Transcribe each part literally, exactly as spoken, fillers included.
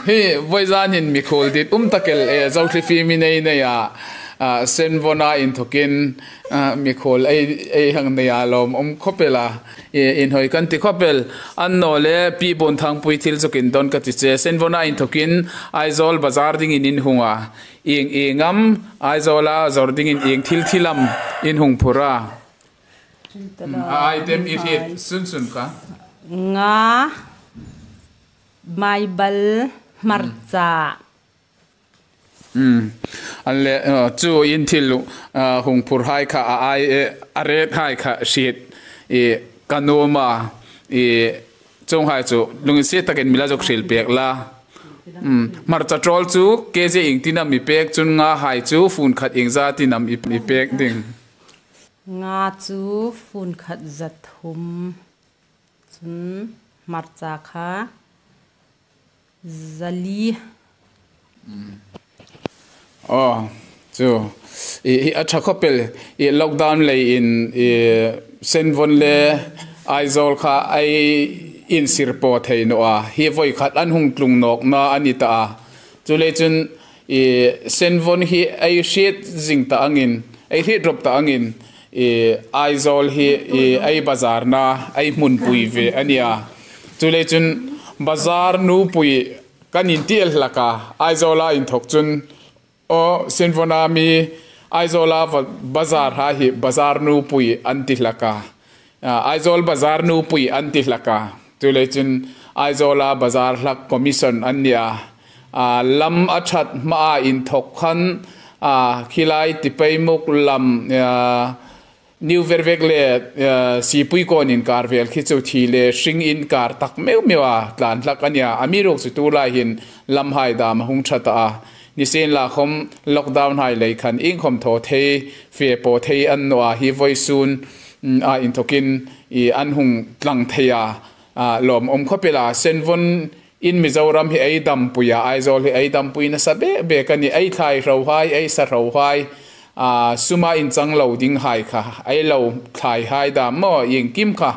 Hi, vawizan hin mikhuol dit um tak el, e, Zothli fim i nei nei a, a, Senvona inthawkin, a, mikhuol ei, ei hang nei a lawmawm khawp el a, e, inhawi kan ti khawp el. Annawleh Pi Bunthangpui thil zuk indon ka ti che. Senvona inthawkin Aizawl bazar dingin in hung a. Ieng ieng am Aizawla zawr dingin ieng thil thil am in hung phur a. A item i hriet sun sun ka. Nga, maibal, hmarcha. Mm. An le, uh, chu in thil, uh, hung phur hai kha a ai, eh, a ret hai kha hriet, eh, ka nuom a, eh, chuong hai chu lunginsiet takin mi la zuk hril pek la. Mm. Hmarcha ṭawl chu K G ieng tin am i pek, chun nga hai chu fun khat ieng za tin am i, i pek ding. Nga chu fun khat za thum. Chun hmarcha kha za li. Mm. Aw, chu. I, i a ṭha khawp el, i lockdown leiin, i Senvon le Aizawl kha ei insir paw thei naw a. Hi voi khat an hung tlung nawkna a ni ta a. Chuleiin chun, i Senvon hi ei hriet zing ta angin, ei hriet rawp ta angin, i Aizawl hi, i ei bazarna, ei hmunpui ve a nia. Chuleiin chun bazar nupui kan inti el hlak a, Aizawla inthawk chun, aw, Senvona mi Aizawla va-, bazar hai hi bazar nupui an ti hlak a. A, Aizawl bazar nupui an ti hlak a. Chuleiin chun Aizawla bazar hlak commission an nia. A, lam a ṭhat hmaa inthawk khan, a, khilai Tipaimukh lam, a, New Vervek le, a, Sipui kawn inkar vel khi chu thi le hring inkar tak meu meu a tlan hlak a nia. Amiruokchu tulai hin lam hai dam a hung ṭha ta a. Nisienlakhom lockdown hai lei khan iengkhom thaw thei, fe paw thei an naw a, hi voisun, mm, a inthawkin i an hung tlang thei a, a, lawmawm khawp el a. Senvon in Mizoram hi ei dampui a, Aizawl hi ei dampui nasa bek bek a nih, ei thlai hro hai, ei sa hro hai, a, suma inchang lo ding hai kha, ei lo thlai hai dam maw, iengkim kha,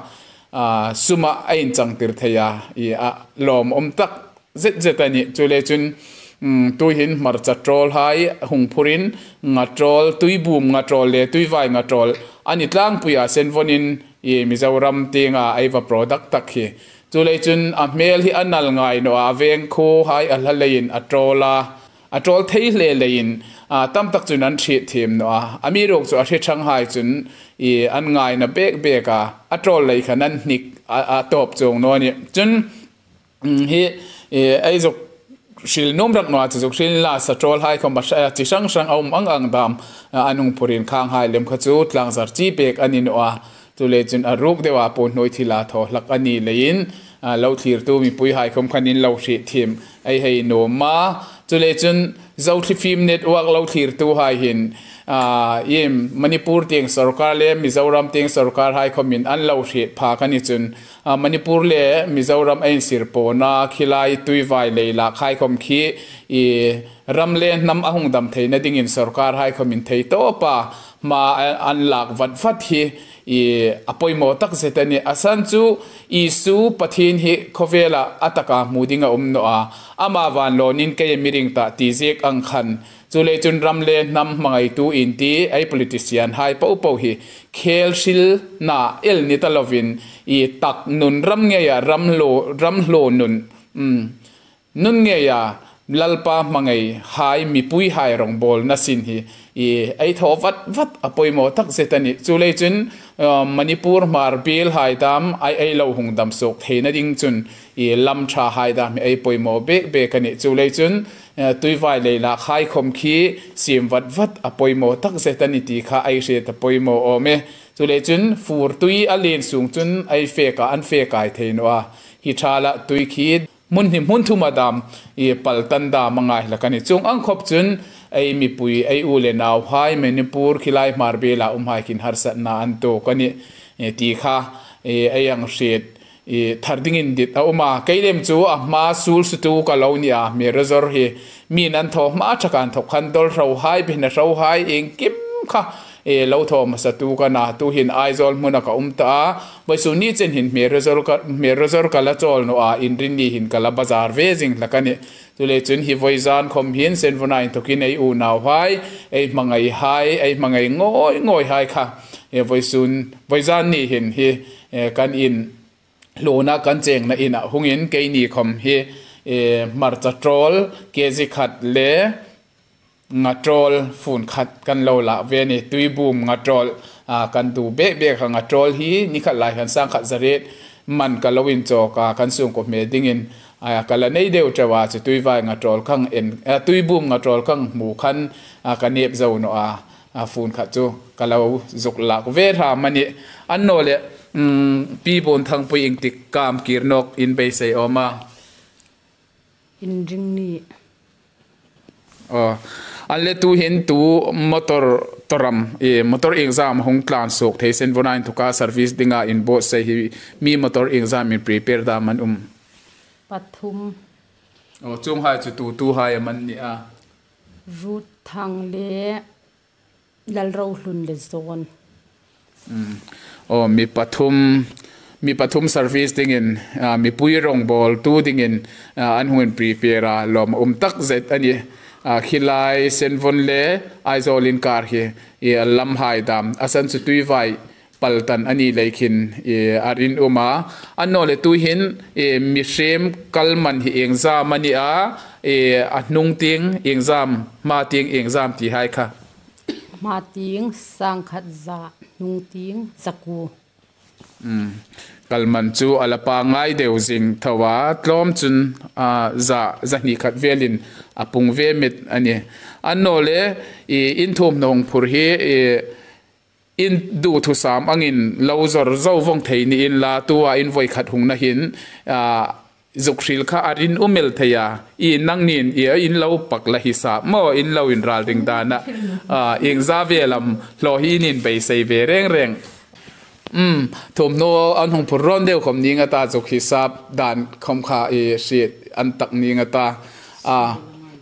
a, suma a inchang tir thei a, i, a, lawmawm tak zet zet a nih. Chuleiin chun, mm, tuhin hmarcha ṭawl hai hung phurin, nga ṭawl, tuibum nga ṭawl le tuivai nga ṭawl a ni tlangpui a, Senvon in i Mizoram tienga ei va product tak hi. Chuleiin chun a hmel hi a nal ngai naw a, a veng khuo hai a hla leiin a ṭawl a, a ṭawl thei hle leiin, a, tam tak chun an hriet thiem naw a. Amiruokchu a hre ṭhang hai chun i an ngaina bek bek a, a ṭawl lei khan an hnik a, a tawp chuong naw a nih. Chun, mm, hi, eh, ei zuk hril nuom rak naw a, chu zuk hril la, sa ṭawl hai khom a hra-, chi hrang hrang a um ang ang dam, a, an hung phurin khang hai lem kha chu tlangzar chi bek a ni naw a. Chuleiin chun a ruk deu a puon hnuoi thila thaw hlak a ni leiin, a, lo thlirtu mipui hai khom khan in lo hriet thiem ei hei nuom a. Chuleiin chun Zothli Film Network lo thlirtu hai hin, a, im Manipur tieng sorkar le Mizoram tieng sorkar hai khomin an lo hriet phak a ni chun, a, Manipur le Mizoram a insir pawna khilai tuivai leilak hai khom khi i ram le hnam a hung dam theina dingin sorkar hai khomin thei tawpa hma a, an lak vat vat hi i a poimaw tak zet a nih. A san chu Isu Pathien hi khawvela a taka hmu ding a um naw a, ama vanlawnin kei mi ring tah ti ziek ang khan. Chuleiin chun ram le hnam hmangaitu inti ei politician hai po po hi khel hrilna el ni ta lovin i tak nun ram ngeia ram lo, ram hlaw nun, mm, nun ngeia Lalpa hmangai hai mipui hai rawngbawlna sin hi i ei thaw vat vat a poimaw tak zet a nih. Chuleiin chun, uh, Manipur Hmar biel hai dam ei, ei lo hung dam suok theina ding chun i lam ṭha hai dam hi ei poimaw bek bek a nih. Chuleiin chun, eh, tuivai leilak hai khom khi siem vat vat a poimaw tak zet a ni ti kha ei hriet a poimaw awm e. Chuleiin chun fur tui a lien sung chun ei fek a, an fe kai thei naw a. Hi ṭha la tui khi hmun hni hmun thuma dam i paltan dam a ngai hlak a nih. Chuong ang khop chun ei mipui, ei u le nau hai Manipur khilai Hmar biela um hai khin harsatna an tuok a nih, eh, ti kha, eh, ei hang hriet i thar dingin dit a um a. Kei lem chu a hma sul sutu ka lo ni a, mi resort hi mi'n an thaw hma ṭhak an thawk khan dawl hro hai, bihna hro hai, iengkim kha, e, lo thaw hmasa tu ka na, tuhin Aizawl hmuna ka um ta a. Vawisun ni chen hin Hmar Resort ka, Hmar Resort ka la chawl naw a, Inrinni hin ka la bazar ve zing hlak a nih. Chuleiin chun hi vawizan khawm hin Senvona inthokin ei unauhai, ei hmangaihai, ei hmangai ngawi ngawi hai kha, e, vawisun, vawizan ni hin hi, e, kan in hluna kan chengna inah hungin keini khawm hi, e, hmarcha ṭawl, kg khat le nga ṭawl fun khat kan lo lak ve a nih. Tuibum nga ṭawl, a, kan duh bek bek a, nga ṭawl hi ni khat lai khan sang khat za riet man ka lo inchawk a, kan sungkuo hme dingin, a, ka la nei deu ṭeu a, chu tuivai nga ṭawl kan en, a, tuibum nga ṭawl kan hmu khan, a, ka nep zo naw a, a, fun khat chu ka lo zuk lak ve hram a nih. Annawleh, mm, Pi Bonthangpui, ieng tik kam kir nawk in beisei awm a? Inrinni. Aw, annawleh tuhin tu motor toram, e, motor iengzam hung tlan suok thei, Senvona inthoka service dinga inbuotsai hi, mi motor iengzam in prepare dam an um? Pathum. Aw, chuonghai chu tu tuhai am an ni a? Ruthang le Lalrohlun le Zawn. Mm. Aw, mi pathum, mi pathum service dingin, a, mipui rongbawltu dingin, a, an hung in prepare a, lawmum tak zet a nih. A, khi lai Senvon le Aizawl inkar hi, e, a lamhai dam, a san chu tuivai pal tan a ni leiin, e, a rinum a. Annawleh tuhin, e, mihriem kal man hi iengzam a ni a, e, a hnung tieng iengzam, hma tieng iengzam ti hai kha? Hma tieng sang khat za, hnung tieng za kuo. Mm. Kal man chu a la pangngai deu zing tho a, tlawm chun, a, za, za hni khat velin a pung ve met a nih. Annawleh, i, in thuomhnaw hung phur hi, i, in duthusam angin lo zor zo vong thei ni inla, tua in voi khat hungna hin, a, zuk hril kha a rinum el thei a, i nangnin, i, in lo pak la hisap maw, in lo inral ring dana, a, iengza ve lam hlaw hi in beisei ve reng reng. Um, thuomhnaw an hung phur rawn deu khawm ning a ta, zuk hisap dan khawm kha i hriet an tak ning a ta. A,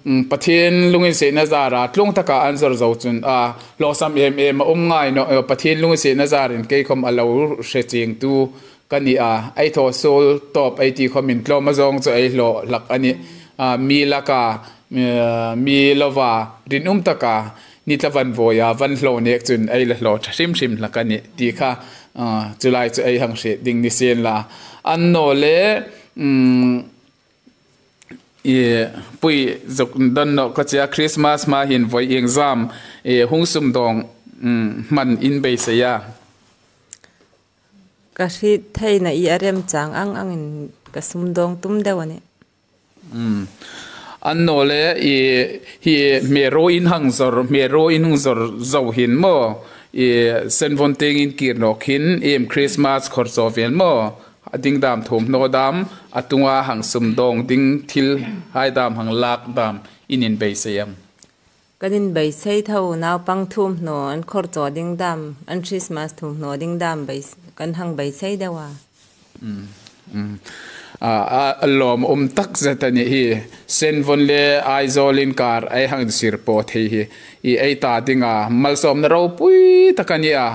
um, Pathien lunginsietna zara tlung taka an zor zo chun, a, hlawsam em em a um ngai nawh, e, Pathien lunginsietna zarin kei khawm a lo hre chiengtu ka ni a, ei thaw suol tawp ei ti khawmin tlawm a zawng chu ei hlaw hlak a nih. A, mi laka, mi, mi lova rinum taka ni tla van voi a, van hlaw nek chun ei la hlaw ṭha hrim hrim hlak a nih ti kha, a, chu lai chu ei hang hriet ding ni sien la. Annawleh, um, i, Pi Zukdannaw ka tia, Christmas hma hin voi iengzam, i, hung sumdawng, um, hman in beisei a? Ka hriet theina i a remchang ang angin ka sumdawng tum deu a nih. Um. Annawleh, i, hi Hmar Resort in hang zor, Hmar Resort in hung zor zo hin maw, i, Senvon tieng in kir nawk hin, iem Christmas khawr zo vel maw, a ding dam, thuomhnaw dam, a tunga hang sumdawng ding thil hai dam, hang lak dam in beisei am? Kan beisei tho, naupang thuomhnaw an khawr zo ding dam, an Christmas thuomhnaw ding dam beis-, kan hang beisei deu a. Um, um. A, a, a lawmum tak zet a nih hi. Senvon le Aizawl inkar ei hang sir po thei hi, i, ei ta dinga malsawmna ropui tak a ni a.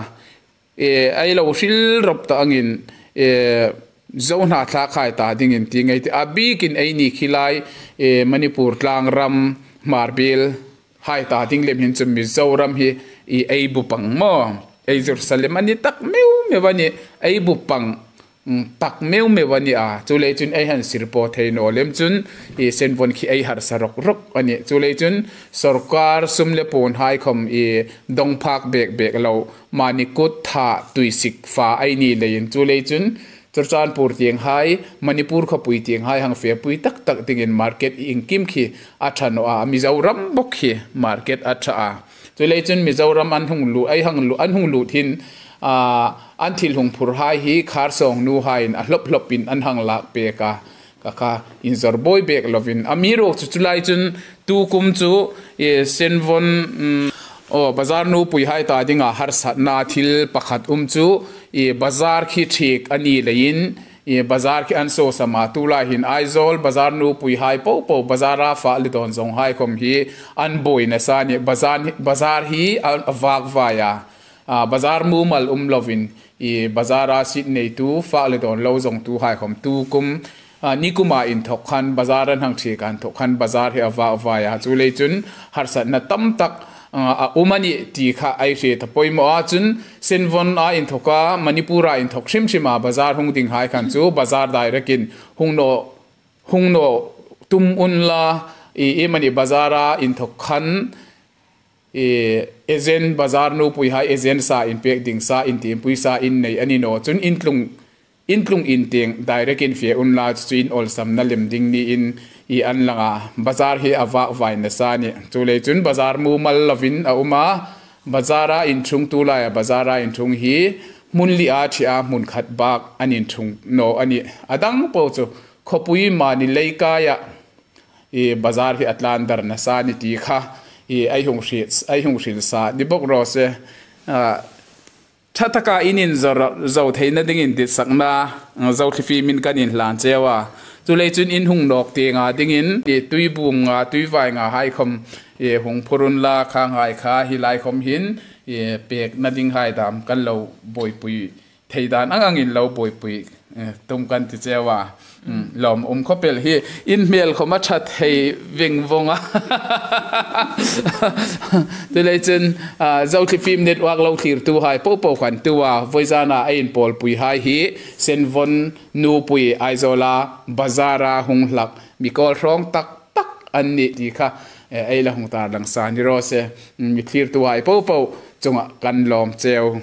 E, ei lo hril rawp ta angin, e, Zo hnathlak hai ta dingin ti ngei ti a, bikin eini khi lai, e, Manipur tlangram, Hmar biel hai ta ding lem hin chu Mizoram hi, i, ei bu pang maw, ei zursa lem a ni tak meu meu a nih, ei bu pang, mm, tak meu meu a ni a. Chuleiin chun ei hang sir po thei naw lem chun, i, Senvon khi ei harsa rawk rawk a nih. Chuleiin chun sawrkar sum le puon hai khawm, i, dawng phak bek bek lo, mani kut tha tuisik fa ei ni leiin, chuleiin chun Churachandpur tieng hai, Manipur khawpui tieng hai hang fepui tak tak dingin market iengkim khi a ṭha naw a, Mizoram bawk khi market a ṭha a. Chuleiin chun Mizoram an hung lut, ei hang lut, an hung lut hin, a, an thil hung phur hai hi Kharsawng nu haiin a hlawp hlawpin an hang lak pek a. Kha kha inzor buoi bek lovin. Amiruokchu chu lai chun tu kum chu, e, Senvon, mm, aw, bazar nupui hai ta dinga harsatna thil pakhat um chu, e, bazar khi thik a ni leiin, bazar khi an sosam a, tulai hin Aizawl bazar nupuihai popo bazara fak le dawn zawnghai khawm hi an buoi nasa a nih. Bazar hi a vakvai a, bazar mumal um lovin bazara seat neitu, fak le dawn lo zawngtuhai khawm tukum nikuma inthawk khan bazar an hang ṭhiek a, inthawk khan bazar hi a vakvai a, chuleiin chun harsatna tamtak a um a nih ti kha ei hriet a, poimaw a. Chun Senvon-a inthawka Manipur-a inthawk hrim hrima bazar hung dinghai khan chu bazar direct-in hung naw tum unla, iemani bazara inthawk khan agent, bazar nupuihai agent sa inpêk ding sa, intiempui sa in nei a ni naw chun in tlung in tieng direct-in fe unla, chu chu in awlsamna lem ding niin an lang a, bazar hi a vakvai nasa a nih. Chuleiin chun bazar mumal lovin a um a, bazara inṭhung, tulaia bazara inṭhung hi hmun lia ṭhea hmun khat bak an inṭhung naw a nih. A dang po chu khawpui mani leikaia bazar hi a tlan dar nasa a ni ti kha ei hung hril sa ni bawk raw se. Ṭha taka in inzo theina dingin ditsakna Zothli Film-in kan inhlan cheu a, chuleiin chun in hung nawk tienga dingin tuibum nga, tuivai ngahai khawm hung phur unla, khanghai kha hi lai khawm hin pêkna dinghai dam kan lo buoipui thei dan ang angin lo buoipui tum kan ti cheu a. Lawm um khawp el hi, in hmel khawm a ṭha thei veng vawng a. Chuleiin chun Zothli Film Network lo thlirtuhai popo khan tua vawizana a inpawlpuihai hi Senvon nupui Aizawla bazara hung hlak mi kawlhrawng tak tak an nih ti kha ei la hung tarlang sa ni raw se. Mi thlirtuhai popo chungah kan lawm cheu.